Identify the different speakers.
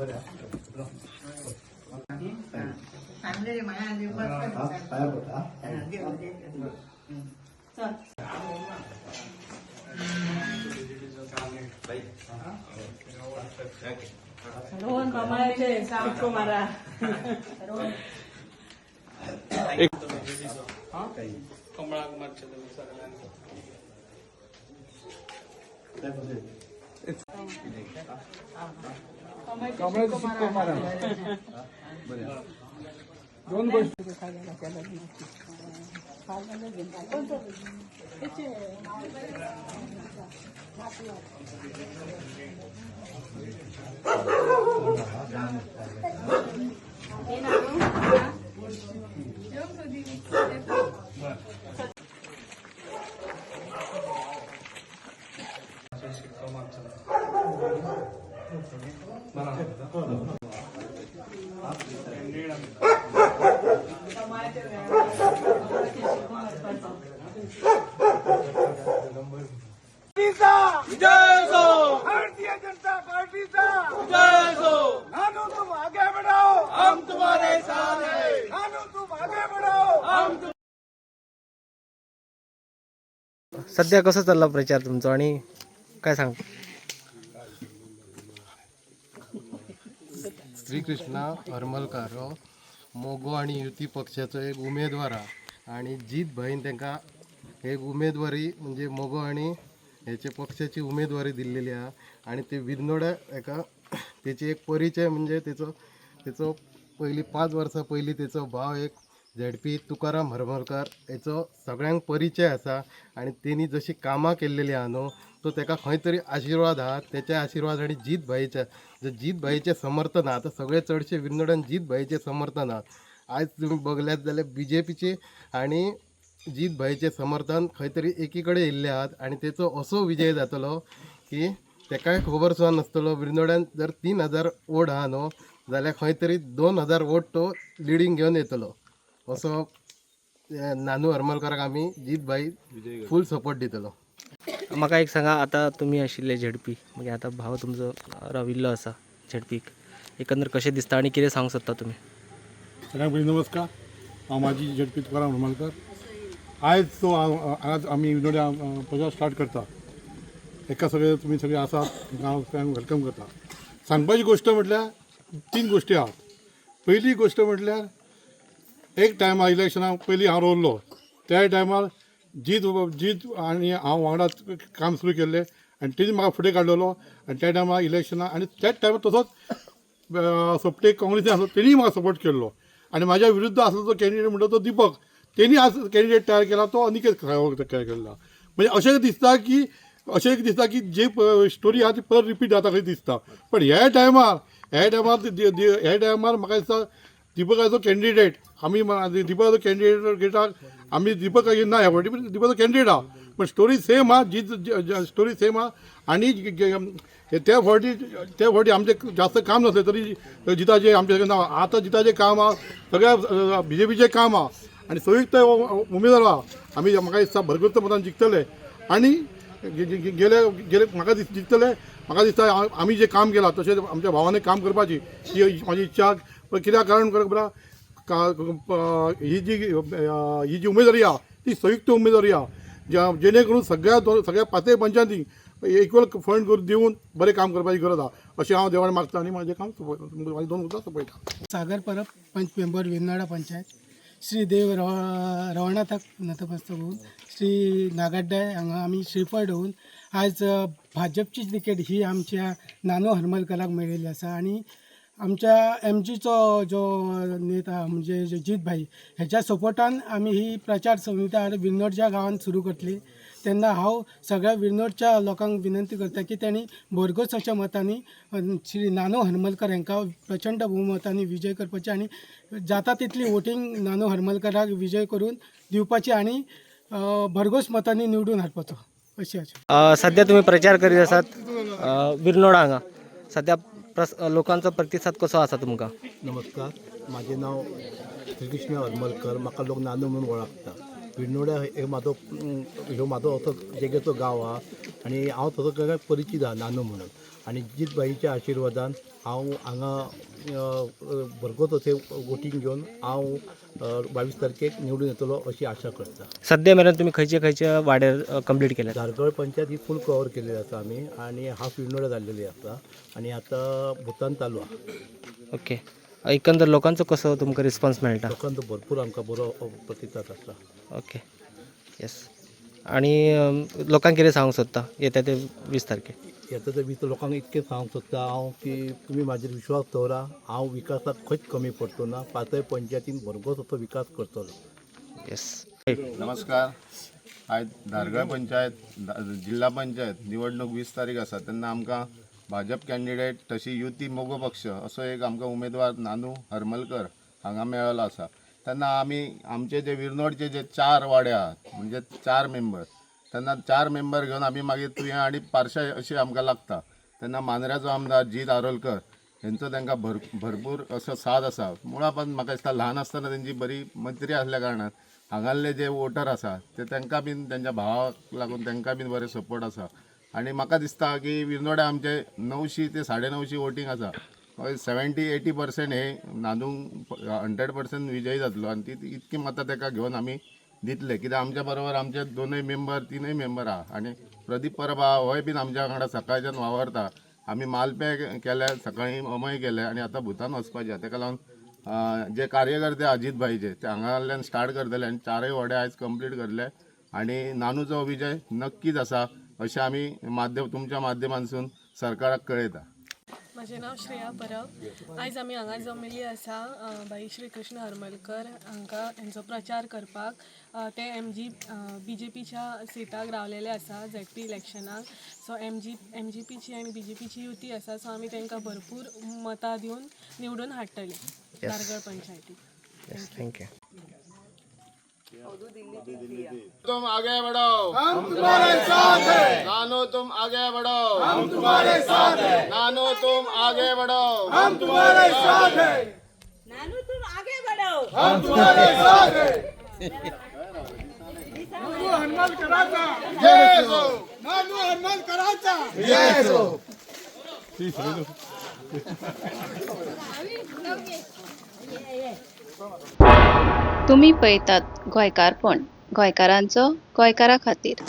Speaker 1: पांयां पडटा.
Speaker 2: रोहन कमळाचे शिक्को मारा.
Speaker 3: कमळाक मारचें तुमी सगळ्यांनी.
Speaker 2: कमळाचे शिक्को मारा.
Speaker 3: दोन गोष्टी. शिक्को मारचो.
Speaker 4: भारतीय जनता पार्टीचा
Speaker 5: जय हो.
Speaker 4: नानू, तुम आगे बढ़ाओ,
Speaker 5: हम तुम्हारे साथ हैं.
Speaker 4: नानू, तुम आगे बढ़ाओ.
Speaker 5: हम
Speaker 6: सध्या कसं चालला प्रचार तुमचा आणि काय सांग?
Speaker 7: श्रीकृष्णा हरमलकार हो मोगो आनी युती पक्षाचो एक उमेदवार आहा आनी जीत भाईन तांकां एक उमेदवारी, म्हणजे मोगो आनी हेचे पक्षाची उमेदवारी दिल्लेली आहा. आनी ते विरनोड्या एका तेची एक परिचय, म्हणजे तेचो तेचो पयलीं 5 वर्सां पयलीं तेचो भाव एक झेडपी तुकाराम हरमलकार हेचो सगळ्यांक परिचय आसा. आनी तेणी जशी कामां केल्लेली आहा न्हू, तो तेका खंय तरी आशिर्वाद आहा. तेच्या आशिर्वाद आनी जीत भाईच्या, जे जीत भाईचें समर्थन आहा, आतां सगळे चडशे विरनोड्यान जीत भाईचें समर्थन आहा. आयज तुमी बगल्यात जाल्यार बीजेपीचे आनी जीत भाईचें समर्थन खंय तरी एकी कडेन येयल्ले आहात. आनी तेचो असो विजय जातलो की तेकाय खबर सुद्दां नासतलो. विरनोड्यान जर 3000 वोट आहा न्हू, जाल्यार खंय तरी 2000 वोट तो लिडींग घेवन येतलो. असो नानू हरमलकाराक आमी जीत भाई फूल सपोर्ट दितलो.
Speaker 6: म्हाका एक सांगा, आतां तुमी आशिल्ले झेडपी, मागीर आतां भाव तुमचो राविल्लो आसा झेडपीक, एकंदर कशें दिसता आनी कितें सांगूंक सोदता तुमी?
Speaker 8: सगळ्यांक पयलीं नमस्कार. हांव म्हाजी झेडपी तुकाराम हरमलकर. आयज तो हांव हांगाच आमी विनोड्या प्रचार स्टार्ट करता. एका सगळे तुमी सगळे आसात, तुमकां हांव सगळ्यांक welcome करता. सांगपाची गोश्ट म्हटल्यार तीन गोश्टी आहात. पयली गोश्ट म्हटल्यार एक टायमार इलेक्शनाक पयलीं हांव रोवल्लो त्या टायमार जीत जीत आनी हांव वांगडा काम सुरू केल्लें आनी तेणी म्हाका फुडें काडलेलो. आनी त्या टायमार इलेक्शनाक आनी त्याच टायमार तसोच सोपटे काँग्रेसी आसलो, तेणीय म्हाका सपोर्ट केल्लो. आनी म्हाज्या विरुद्ध आसलो तो कॅन्डिडेट म्हणटा तो दिपक, तेणी आज कॅन्डिडेट तयार केला तो अनिकेत तयार केल्लो. म्हणजे अशें दिसता की जे स्टोरी आहा ती परत रिपीट जाता कशी दिसता. पण ह्या टायमार म्हाका दिसता दिपकाचो कॅन्डिडेट आमी दिपकाचो कॅन्डिडेट घेतात आमी. दिपक ना ह्या फावटी, पण दिपकाचो कॅन्डिडेट आहा, पण स्टोरी सेम आहा. जी स्टोरी सेम आहा. आनी त्या फावटी आमचें जास्त काम नासलें तरी जिताचें आमचें नांव. आतां जिताचें काम आहा, सगळ्या बीजेपीचें काम आहा आनी संयुक्त उमेदवार आहा. आमी म्हाका दिसता भरघोस मतान जिखतले आनी गेले गेले म्हाका दिस जिखतले. म्हाका दिसता आमी जें काम केलां तशें आमच्या भावांनी काम करपाची ही म्हाजी इच्छा. पण कित्याक कारण खबर ही जी उमेदवारी आहा ती संयुक्त उमेदवारी आहा, जेणे करून सगळ्या पांचय पंचायतींक इक्वल फंड करून दिवन बरें काम करपाची गरज आहा अशें हांव देवान मागता आनी म्हाजें काम सोंपयता, म्हाजी दोन उतरां सोंपयता.
Speaker 9: सागर परब, पंच मेंबर, वेन्नाडा पंचायत. श्री देव रवणाथाक नतमस्तक होऊन श्री नागाड्डाय हांगा आमी श्रीफळ दवरून आयज भाजपची तिकेट ही आमच्या नानू हरमलकराक मेळिल्ली आसा. आनी आमच्या एमजीचो जो नेता म्हणजे जीत भाई हेच्या सपोर्टान आमी ही प्रचार संहिता विरनोडच्या गांवांत सुरू करतली. तेन्ना हांव सगळ्या विरनोडच्या लोकांक विनंती करता की तांणी भरघोस अशा मतांनी श्री नानू हरमलकर हांकां प्रचंड भोवमतांनी विजय करपाची आनी जाता तितली वोटींग नानू हरमलकराक विजय करून दिवपाची आनी भरघोस मतांनी निवडून हाडपाचो अशी आशा.
Speaker 6: सध्या तुम्ही प्रचार करीत आसात विरनोडा हांगा, सध्या लोकांचो प्रतिसाद कसो आसा तुमकां?
Speaker 1: नमस्कार, माझे नाव श्रीकृष्ण हरमलकर. म्हाका लोक नानू म्हणून वळखता. विर्नोड्या हे म्हाजो ह्यो म्हाजो असो जेगेचो गांव आहा आनी हांव तसो सगळ्यांक परिचीत आहा नानू म्हणून. आनी जीत भाईच्या आशिर्वादान हांव हांगा भरगोत अशें वोटींग घेवन हांव 22 तारखेक निवडून येतलो अशी आशा करता.
Speaker 6: सद्या मेरेन तुमी खंयचे खंयचे वाड्यार कंप्लीट केल्यात?
Speaker 1: धारगळ पंचायत ही फूल कवर केलेली आसा आमी आनी हाफ विर्नोड्या जाल्लेली आसा आनी आतां भूतान चालू आहा.
Speaker 6: ओके, एकंदर लोकांचो कसो तुमकां रिस्पॉन्स मेळटा?
Speaker 1: लोकांचो भरपूर आमकां बरो प्रतिसाद आसा.
Speaker 6: ओके, येस. आनी लोकांक कितें सांगूंक सोदता येता ते 20 तारखेक?
Speaker 1: येता ते 20 लोकांक इतकें सांगूंक सोदता हांव की तुमी म्हाजेर विश्वास दवरा, हांव विकासाक खंयच कमी पडचो ना, पांचय पंचायतीन भरघोस असो विकास करतलो.
Speaker 6: येस.
Speaker 10: नमस्कार. आयज धारगळ पंचायत जिल्हा पंचायत निवडणूक 20 तारीख आसा तेन्ना आमकां भाजप कॅन्डिडेट तशी युती मगो पक्ष असो एक आमकां उमेदवार नानू हरमलकर हांगा मेळ्ळो आसा. तेन्ना आमी आमचे जे विर्नोडचे जे 4 वाडे आहात म्हणजे 4 मेंबर, तेन्ना 4 मेंबर घेवन आमी मागीर तुयें आनी पारशा अशी आमकां लागता. तेन्ना मांद्र्याचो आमदार जीत आरोलकर हेंचो तांकां भरपूर असो साथ आसा. मुळा पण म्हाका दिसता ल्हान आसतना तेंची बरी मैत्री आसल्या कारणान हांगासले जे वोटर आसा ते तांकां बीन तेंच्या भावाक लागून तांकां बीन बरे सपोर्ट आसा. आनी म्हाका दिसता की विर्नोड्या आमचे 900 ते 950 वोटींग आसा. 70-80% हे नानू 100% विजयी जातलो आनी ती इतकी मतां ताका घेवन आमी दितले. कित्याक आमच्या बरोबर आमचे 2 मेंबर 3 मेंबर आहा आनी प्रदीप परब आहा, होय बीन आमच्या वांगडा सकाळच्यान वावरता. आमी मालपे केल्या, सकाळी अमय केले आनी आतां भूतान वचपाचें आहा. ताका लागून जे कार्यकर्ते अजीत भाईचे ते हांगासल्यान स्टार्ट करतले आनी 4 वाडे आयज कंप्लीट करले आनी नानूचो विजय नक्कीच आसा अशें आमी तुमच्या माध्यमांतसून सरकाराक कळयता.
Speaker 11: म्हजें नांव श्रेया परब. आयज आमी हांगा जमिल्ली आसा भाई श्री कृष्ण हरमलकर हांकां हेंचो प्रचार करपाक. ते BJPच्या सिटाक रावलेले आसा ZP इलेक्शनाक. सो MGPची आनी BJPची युती आसा. सो आमी तांकां भरपूर मतां दिवन निवडून हाडटले धारगळ पंचायतीक.
Speaker 6: Thank you.
Speaker 10: तुम आगे बढ़ो,
Speaker 4: हम तुम्हारे साथ हैं.
Speaker 10: नानू तुम आगे बढ़ो,
Speaker 4: हम तुम्हारे साथ हैं.
Speaker 10: नानू तुम आगे बढ़ो,
Speaker 4: हम तुम्हारे साथ हैं.
Speaker 2: नानू तुम आगे बढ़ो,
Speaker 4: हम तुम्हारे साथ हैं. नानू हनुमान कराचा,
Speaker 10: जय हो.
Speaker 4: नानू हनुमान कराचा.
Speaker 12: तुमी पळयतात गोंयकारपण, गोंयकारांचो गोंयकारा खातीर.